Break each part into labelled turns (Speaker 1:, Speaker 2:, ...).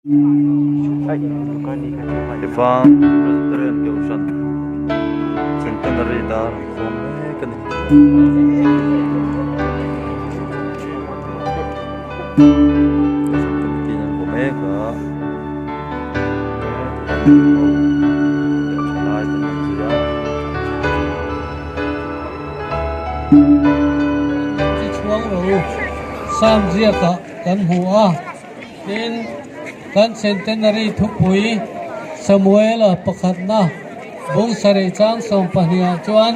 Speaker 1: Tifang Presbyterian Kohhran Centenary dar an khawm mek a ni. Kohhran committee in an vaw mek a leh thalai ten an zui a.
Speaker 2: Chi chhuang ro Sam ziakah kan hmu a. Tin, kan Centenary thupui Samuela pakhatna bung sarih chang 12 ah chuan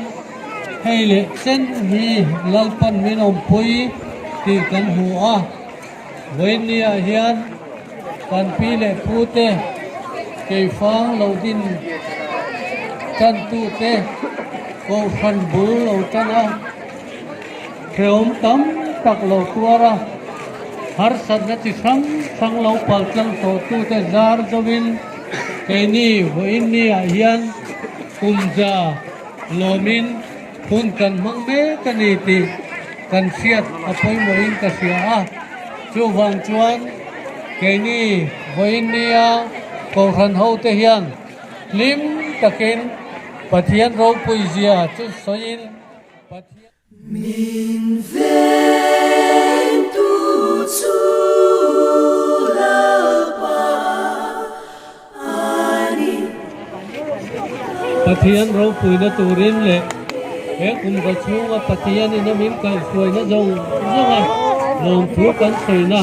Speaker 2: hei leh chen hi Lalpan min awmpui tih kan hmu a. Vawiinniah hian kan pi leh pute keifang lo din tantute Kohhran bul lo tan a. Hrehawm tam tak lo tuar a, harsatna chi hrang hrang lo pal tlang tawhtute zar zovin keini vawiinni ah hian kumza lawmin hun kan hmang mek a ni tih kan hriat a pawimawhin ka hria a. Chuvang chuan keini vawiinni a Kohhran hote hian hlim takin Pathian ropui zia chu sawiin,
Speaker 3: Min vengtu chu Lalpa a ni.
Speaker 2: Pathian ropuina turin leh he kum za chhunga Pathianin a min kaihhruaina zawng zawnga lawmthu kan sawiina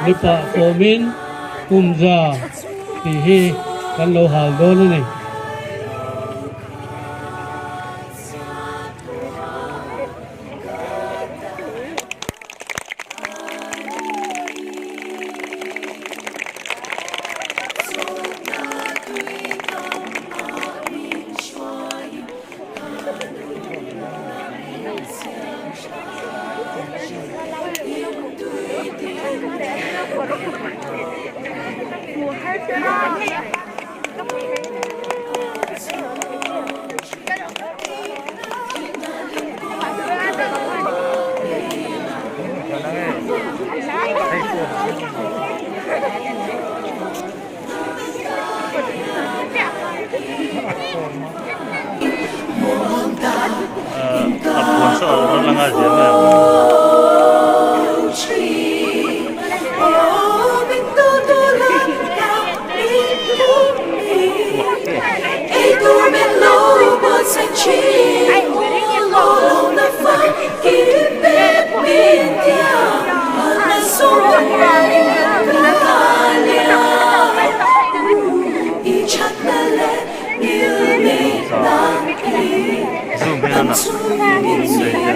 Speaker 2: mipa sawmin kum za tih hi kan lo hal dawn a ni.
Speaker 1: A puan saw a rawn langa zia mai ang. Zoom hian a sei hian.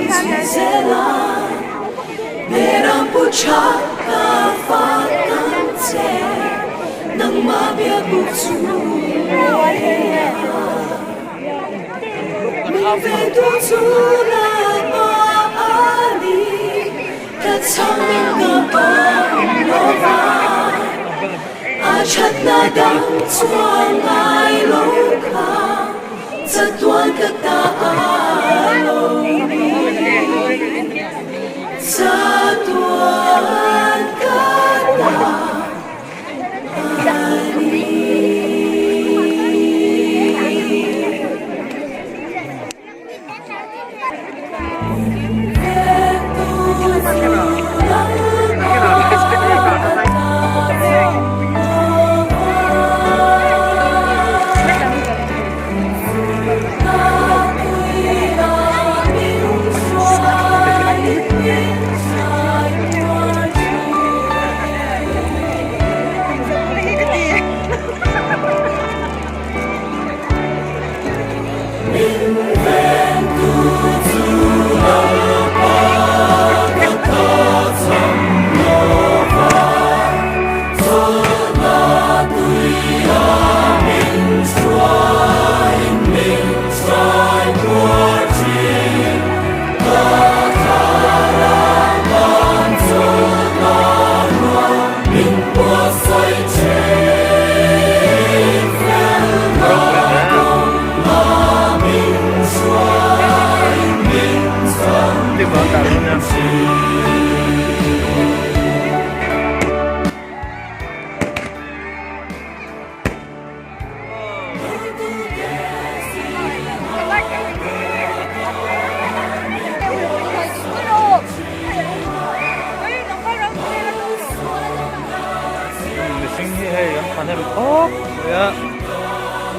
Speaker 1: Mihring hi hei an thahnem khawp mai a,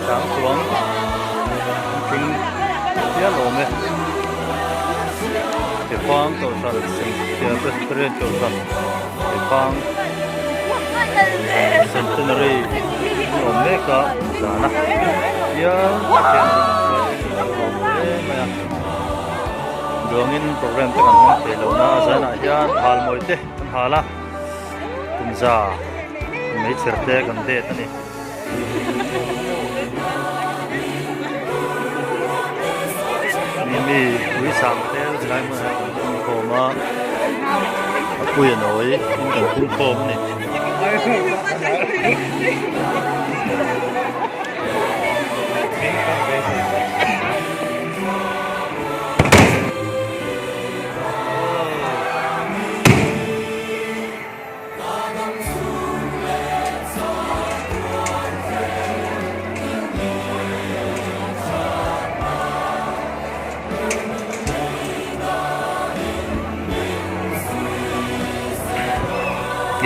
Speaker 1: chang chuang an tling hial awm e. Kephang Kohhran Presbyterian Kohhran Kephang Centenary an awm mek a zan a hial hian an lawm hle mai a. Duangin program te kan hmang thei lo na a zanah hian halmawi te an hal a. Kumza meichher te kan det a ni. Mimi ui sang te helai hmunah hian kan pung khawm a, a pui a nawi in kan pung khawm a ni.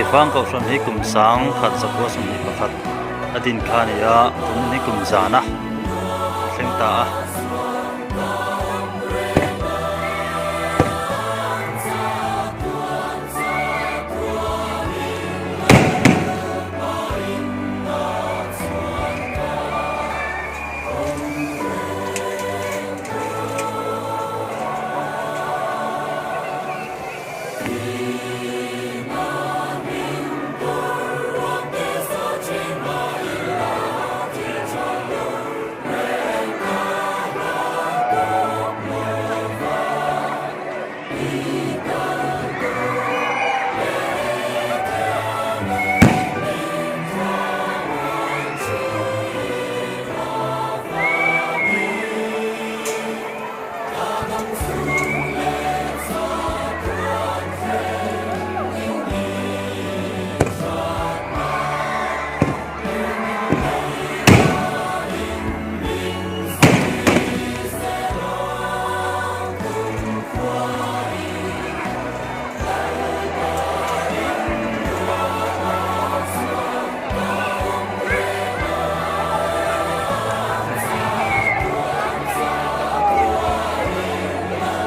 Speaker 1: Tifang kohhran hi kum sang khat zakua 21 a din kha a ni a tun hi kum zana thleng ta a.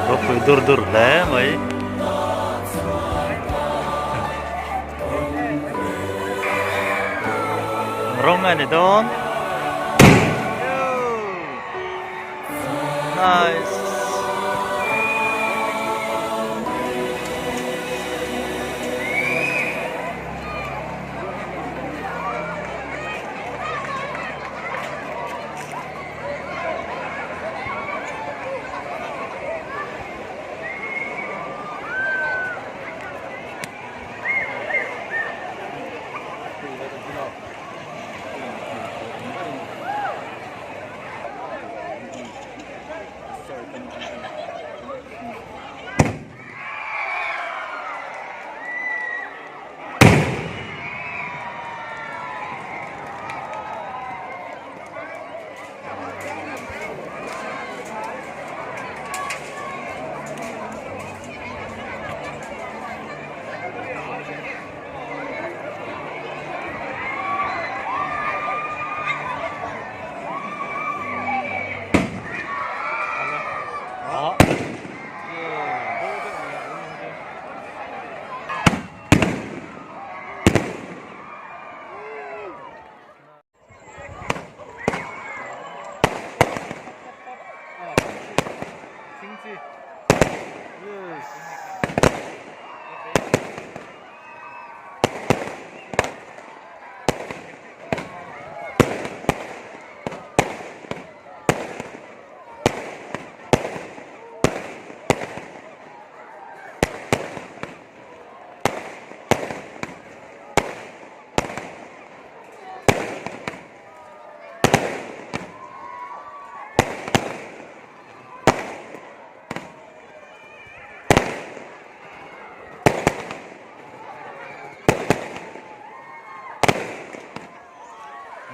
Speaker 1: Ropui dur dur hle mai. Rawng a ni dawn. Nice.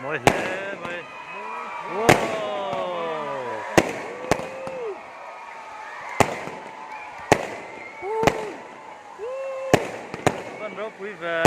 Speaker 1: Mawi hle mai. Wow! Van ropui ve.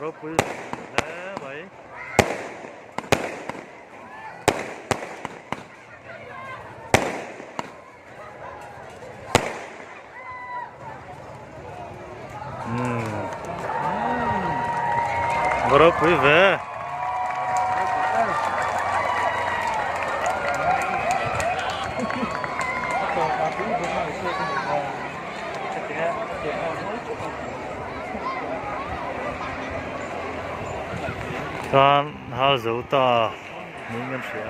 Speaker 1: Ropui hle mai. Umm va ropui ve. Chuan hal zo ta niin kan hria a.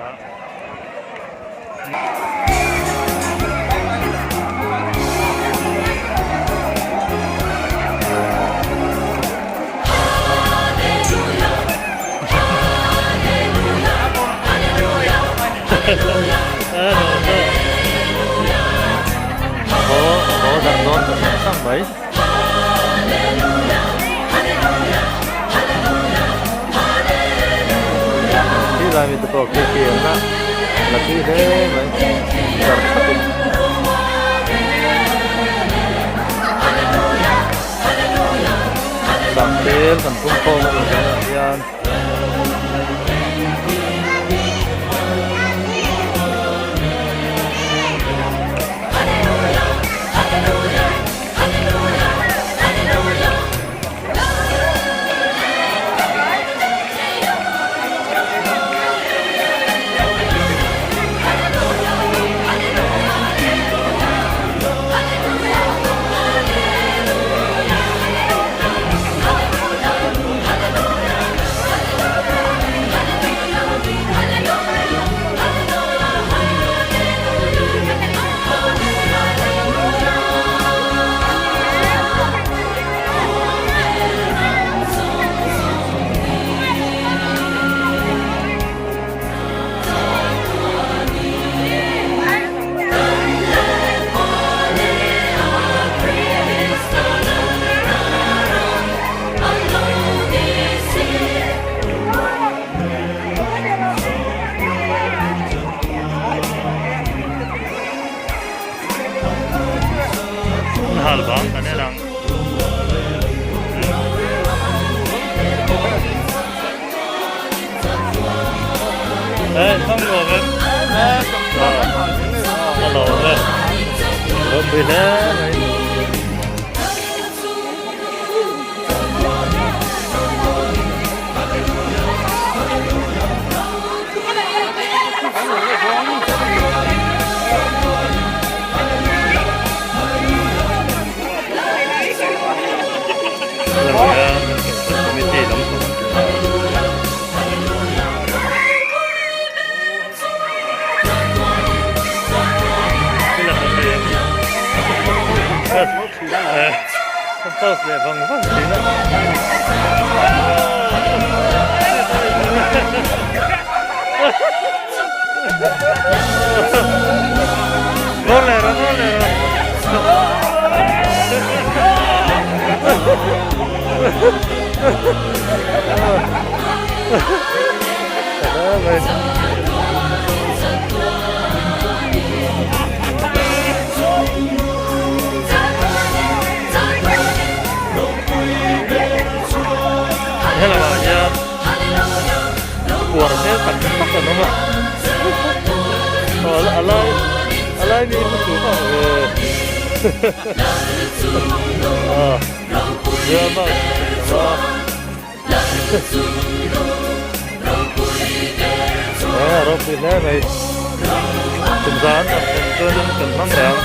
Speaker 1: Haw darh dawn ta sang sang mai. Khi lai mi te pawh khi khi ang a la tui hle mai darh thap in. Sangtel kan pum khawm a ni tunah hian. An hal vang kan en ang. Ê, xong rồi em. Hello em. Ropui hle mai. Committee lam pang Post leh vang vang thin a. Vawr leh rawh, vawr leh rawh. Helamah hian uar hmel tak tak an awm a a lai a lai mi hi chu a ve a ropui hle mai kum zan ang kum chuan kan hmang reng ang.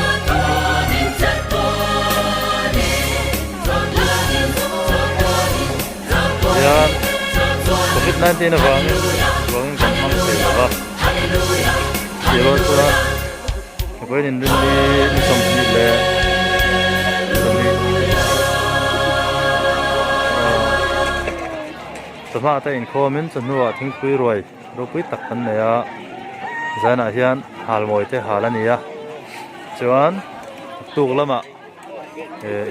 Speaker 1: Hian covid 19 avangin ruangin kan hmang thei lo va tih rual chuan vawiin inrinni ni 20 leh 20 chawhma te inkhawmin chawhnuah thingpui ruai ropui tak kan nei a zanah hian halmawi te hal a ni a chuan tuk lamah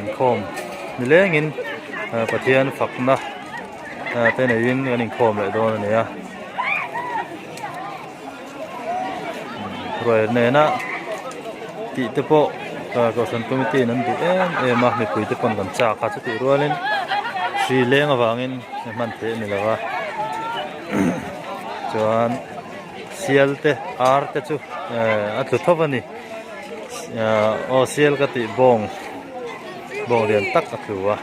Speaker 1: inkhawm nilengin Pathian fakna te neiin kan inkhawm leh dawn a ni a ruai nena tih te pawh kohhran committee in an duh em em a mipui te pawn kan chak a chutih rualin. Hri leng avangin hman theih a ni lo a chuan sial te ar te chu a tlu tho a ni aw sial ka tih bawng bawng lian tak a tlu a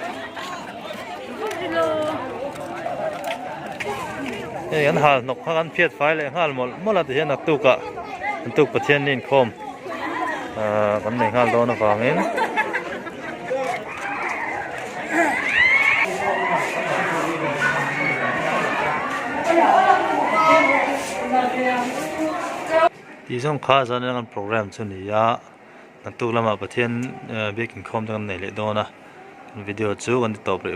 Speaker 1: hei an hal hnawk kha an phiat fai leh nghal mawlh mawlh a tihian naktuk ah naktuk Pathian inkhawm ahh kan nei nghal dawn avangin. Tih zawng kha zan an program chu ni a naktuk lamah Pathian biak inkhawm te kan nei leh dawn a video chu kan ti tawp rih.